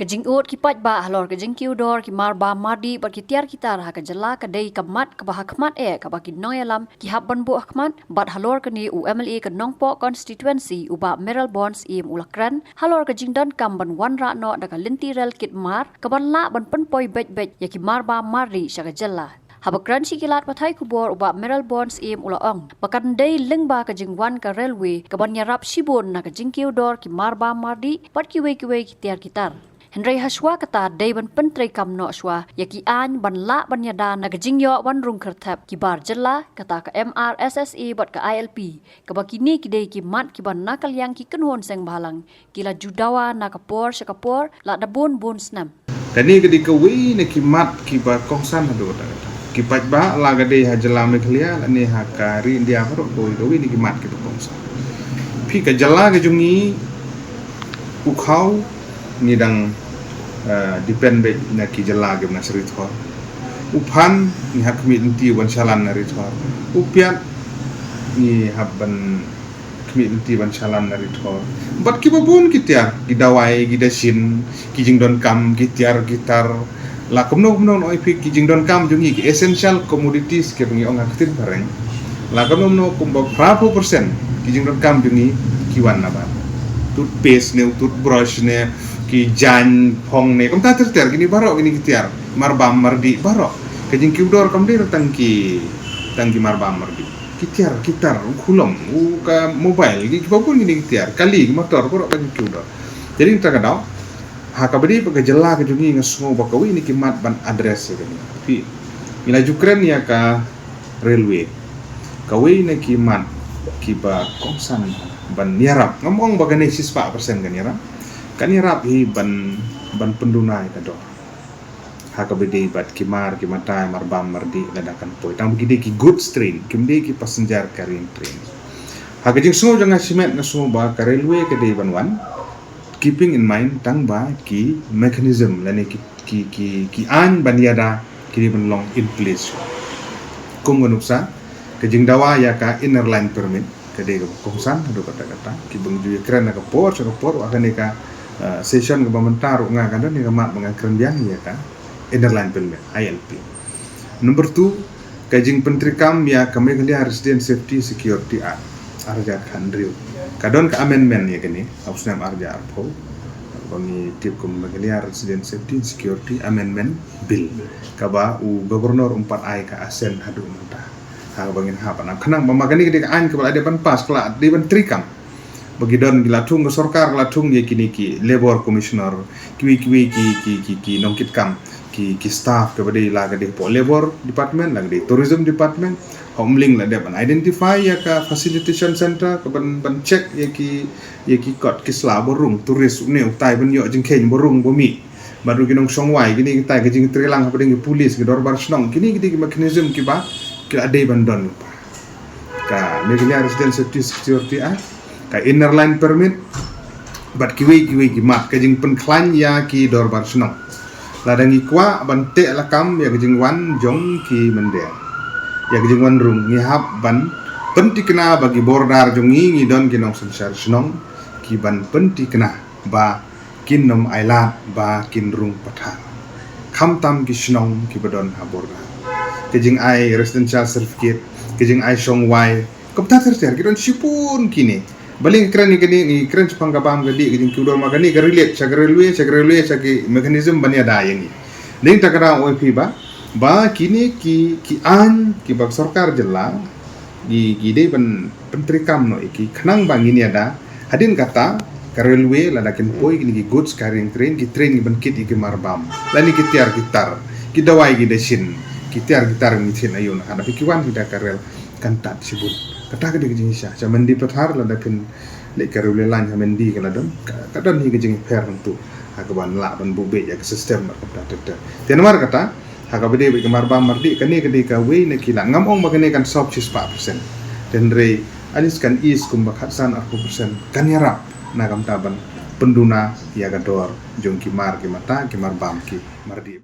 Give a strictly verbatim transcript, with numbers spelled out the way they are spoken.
Ka jingud ki paidbah halor ka jingkiew dor ki marbam mardih bad ki tiar ki tar ha ka jylla ka dei ka mat kaba ha khmat eh kaba ki nongïalam ki hap ban buh ha khmat, bad halor kane u M L A ka Nongpoh constituency u Bah Mayralborn Syiem u la kren halor ka jingdonkam ban wanrah noh da ka lynti rel kit mar kaban lah ban pynpoi beit beit ïa ki marbam mardih sha ka jylla. Haba kren sha ki lad pathai khubor u Bah Mayralborn Syiem u la ong ba kan dei lyngba ka jingwan ka railway kaban ïarap shibun na ka jingkiew dor ki marbam mardih bad kiwei kiwei ki tiar ki tar. Hynrei ha shuwa kata dei ban pyntreikam noh shuwa ïa ki aiñ ban lah ban ïada na ka jingïoh wan rung kyrthep ki bar jylla, kata ka M R S S A bad ka I L P, kaba kine ki dei ki mat kiba na ka liang ki kynhun seng bhalang ki la ju dawa na ka por sha ka por lada bun bun snem. Kane ka dei kawei na ki mat kiba kongsan haduh katta katta. Ki paidbah la ka dei ha jylla Meghalaya lane ha ka ri India baroh kawei kawei na ki mat kiba kongsan. Phi ka jylla ka jong ngi u khaw ngi dang, eh, depend beit na ki jylla kiba na sha ri thor. U phan ngi hap khmih lynti ban shalan na ri thor. U piat ngi hap ban khmih lynti ban shalan na ri thor. Bad kiba bun ki tiar, ki dawai, ki dashin, ki jingdonkam, ki tiar ki tar. La kumno kumno, noh ïa phi, ki jingdonkam jong ngi, ki essential commodities kiba ngi ong ha ka ktien phareng. La kumno kumno, kumba phra phew percent ki jingdonkam jong ngi ki wan na bar. Toothpaste ne, toothbrush ne, ki jaiñ phong ne, kumta ter ter, kine baroh kine ki tiar marbam mardih baroh. Ka jingkiew dor kam dei tang ki, tang ki marbam mardih. Ki tiar, ki tar, u khulom, u ka mobile, ki, kiba bun kine ki tiar, kali, ki motor, baroh ka jingkiew dor. Jadi mynta ka daw, ha kaba dei bad ka jylla ka jong ngi, nga sngew ba kawei na ki mat ban address ïa kane. Phi, ngi la ju kren ïa ka railway. Kawei na ki mat kiba kongsan ban ïarap. Ngam ong ba kane shispah percent kan ïarap. Kan ïarap hi ban, ban pynduna ïa ka dor. Ha kaba dei bad ki mar, ki mata, marbam mardih lada kan poi. Tang ba ki dei ki goods train, kim dei ki passenger carrying train. Ha ka jingsngew jong nga shimet nga sngew ba ka railway ka dei ban wan, keeping in mind tang ba ki mechanism lane ki, ki, ki, ki aiñ ban ïada ki dei ban long in place. Kum ka nuksa, ka jingdawa ïa ka Inner Line Permit ka dei kaba kongsan haduh katta katta. Kiba ngi ju ïakren na ka por sha ka por, ha kane ka, eh, session kaba mynta ruh nga ka don ïa ka mat ba ngan kren biang ïa ka Inner Line Permit, I L P. Number two, ka jingpyntreikam ïa ka Meghalaya Resident Safety Security Act, ar hajar khathynriew. Ka don ka amendment ïa kane ha u snem ar hajar arphew, ba ngi tip kum Meghalaya Resident Safety Security Amendment Bill, kaba u Governor um pat ai ka assent haduh mynta. Ha kaba ngin hap ban ap. Khnang ba ma kane ka dei ka aiñ kaba la dei ban pass, ka la dei ban treikam. Ba ki don ki la thung, ka sorkar ka la thung ïa kine ki Labour Commissioner, kiwei kiwei ki, ki, ki, ki nongkitkam, ki, ki staff kaba dei, la ka dei hapoh Labour Department, la ka dei Tourism Department. Ha Umling la dep ban identify ïa ka facilitation center kaban, ban check ïa ki, ïa ki kot ki sla ba rung, tourist une utai ban ïoh jingkheiñ ba rung ba mih. Bad ruh ki nongshong wai, kine kitai, ka jingtreilang hapdeng ki police, ki dorbar shnong, kine ki dei ki mechanism kiba ki la dei ban don lypa. Ka Meghalaya Resident Safety Security Act, ka Inner Line Permit, bad kiwei kiwei ki mat, ka jingpynkhlaiñ ïa ki dorbar shnong. Lada ngi kwah ban teh lakam ïa ka jingwan jong ki mynder, ïa ka jingwan rung, ngi hap ban pynthikna ba ki border jong ngi, ngi don ki nongsynshar shnong kiban pynthikna ba kin ym ailad ba kin rung pathar. Khamtam ki shnong kiba don ha border. Ka jingai residential certificate, ka jingai shong wai, kumta ter ter, ki don shibun kine. Balei ngi kren ïa kane, ngi kren shaphang ka bam ka dih, ka jingkiew dor, ma kane ka relate sha ka railway, sha ka railway, sha ki mechanism ban ïada ïa ngi. Dei tang kata ong ïa phi ba, ba kine ki, ki aiñ kiba sorkar jylla ki, ki dei ban pyntreikam noh ïa ki khnang ba ngin ïada. Hadien kata, ka railway lada kin poi kine ki goods carrying train, ki train kiban kit ïa ki marbam, lane ki tiar ki tar, ki dawai ki dashin, ki tiar ki tar, ngi thied aïu, haba ki wan ki da ka rel kan tad shibun. Kata ka dei ka jingshisha. Sha Mendipathar lada phin leit ka railway line ha Mendi ka la don, ka, ka don hi ka jingpher hangtu. Ha kaban lah ban buh beit ïa ka system bad kumta ter ter. Te namar kata, ha kaba dei bad ka marbam mardih, kane ka dei kawei na ki la, ngam ong ba kane kan solve shispah percent. Hynrei at least kan ease kumba khatsan arphew percent, kan ïarap na ka bynta ban pynduna ïa ka dor jong ki mar ki mata, ki marbam ki mardih.